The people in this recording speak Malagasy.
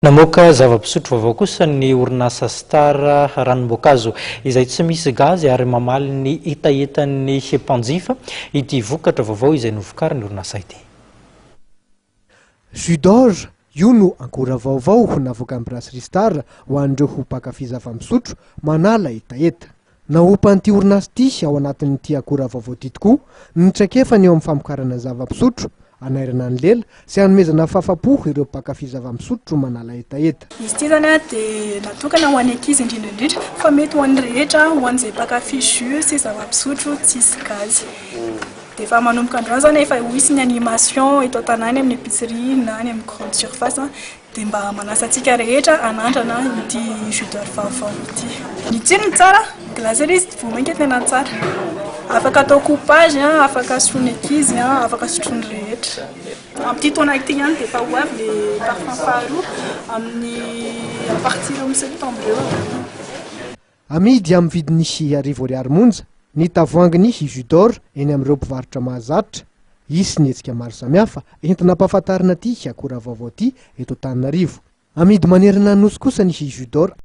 Namoaka zava-pisotro vaovao kosa ny orinasa Star ranom-boankazo izay tsy misy gazy ary mamaly ny hetahetan'ny mpanjifa ity vokatra vaovao izay novokarin'ny orinasa ity. Jus d'or, io no akora vaovao navoakan'ny Brasserie Star ho an'ireo mpankafy zava-misotro manala hetaheta. Naompan'ity orinasa ity ao anatin'ity akora vaovao ity tokoa ny traikefany eo amin'ny famokarana zava-pisotro, hanairana ny lela sy hanomezana fahafapo ireo mpankafy zava-misotro manala hetaheta. Izy ity zany dia natokana ho an'ny ankizy indrindra indrindra, fa mety ho an'ny rehetra, ho an'izay mpankafy jus sy zava-pisotro tsisy gazy. Dia efa manomboka androany zany efa ho hisy ny animation eto an-tanàna, amin'ny épicerie na any amin'ny grande surface, dia mba manasa antsika rehetra hanandrana ity jus d'or vaovao ity. Ny tsirony tsara, glacé ilay izy vao mainka tena tsara. Afaka atao coupage, afaka sotroin'ny ankizy, afaka sotroin'ny rehetra. Amin'ity taona ity ihany dia efa ho avy ilay parfum faharoa amin'ny à partir amin'ny septembre eo. Amidy amin'ny vidiny 1000 ariary monja ny tavoahangy jus d'or eny amin'ireo mpivarotra mahazatra. Hisy ny hetsika maro samihafa entina ampahafantarina ity akora vaovao ity eto Antananarivo. Amidy manerana ny nosy kosa ny jus d'or.